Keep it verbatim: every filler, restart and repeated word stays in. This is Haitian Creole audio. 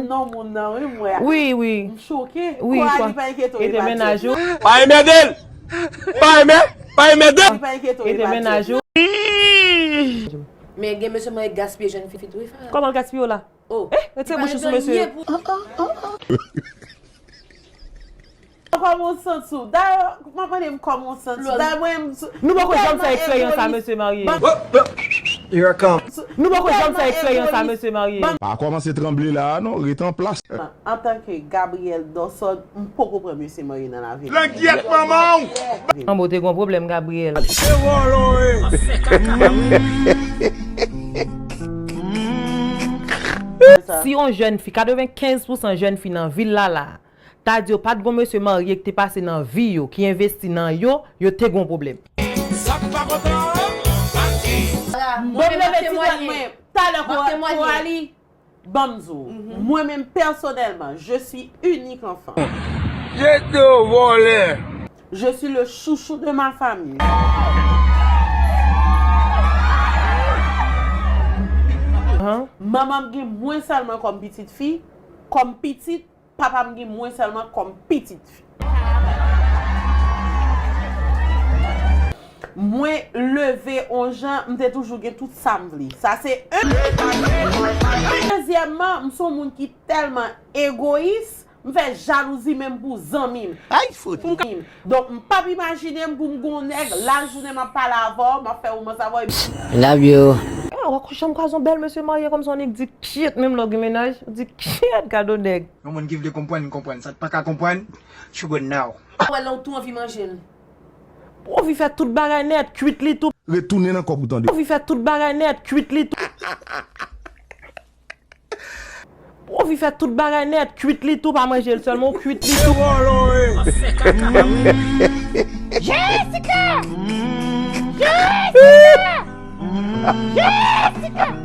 Non, moun nan, wi, m wè. Wi, wi. M choke. Wi, Coralie, pa enkyete w, e pa mennaj ou. Pa enmède l! Pa enmè, pa enmède l! Pa enkyete w, e pa mennaj ou. Men gen mesye mwen gaspiye jèn fi tou, wi, frè. Kòman l gaspiye w la? Oh. Eh, retire bouch ou sou mesye. Kòman w santi w? Dayè, m ap mande m kòman w santi w. Dayè, mwen, m, nou poko janm fè eksperyans sa, mesye marye. Here I come. Nou poko janm fè eksperyans sa, mesye marye. Pa kòmanse tranble la a non, ret an plas. Antanke Gabriel Dawson, m poko pran mesye marye nan lavi m. Langyèt manman w! Anbo te gon pwoblèm, Gabriel. Se vòlò, wi. Si yon jèn fi, katrevenkenz pousan jèn fi nan vil la la, ta di yo pa t gon mesye marye ki te pase nan vi yo, ki envesti nan yo, yo te gon pwoblèm. Sa k pa kontan an, pati. Bon, m leve ti dwèt mwen. Talè Coralie, ban m di w, mwen menm pèsonèlman, je suis unique enfant. Jete yo vòlè. Je suis le chouchou de ma famille. Manman m gen mwen sèlman kòm pitit fi, kòm pitit, papa m gen mwen sèlman kòm pitit fi. Mwen leve on jan, m te toujou gen tout sa m vle. Sa se un. Dezyèmman, m se yon moun ki tèlman egoyis, m fè jalouzi menm pou zanmi m. Ay, fout. Pou m ka, donk, m p ap imajine m pou m gon nèg, lajounen m ap pale avè w, m ap fè womans avè w. Love you. Ah, w a janm kwaze yon bèl mesye marye kòmsa, w annik di kyèt, menm lè w gen mennaj, w di kyèt, gad on nèg. Yon moun ki vle konprann, konprann. Sa k pa ka konprann, you go now. Wè, lè w tou anvi manje l. Ou anvi fè tout bagay nèt, kwit li tou. Retounen nan kòb ou tande. Ou anvi fè tout bagay nèt, kwit li tou. Ou anvi fè tout bagay nèt, kwit li tou, pa manje l sèlman, ou kwit li tou. Jessica! Jessica! Jessica!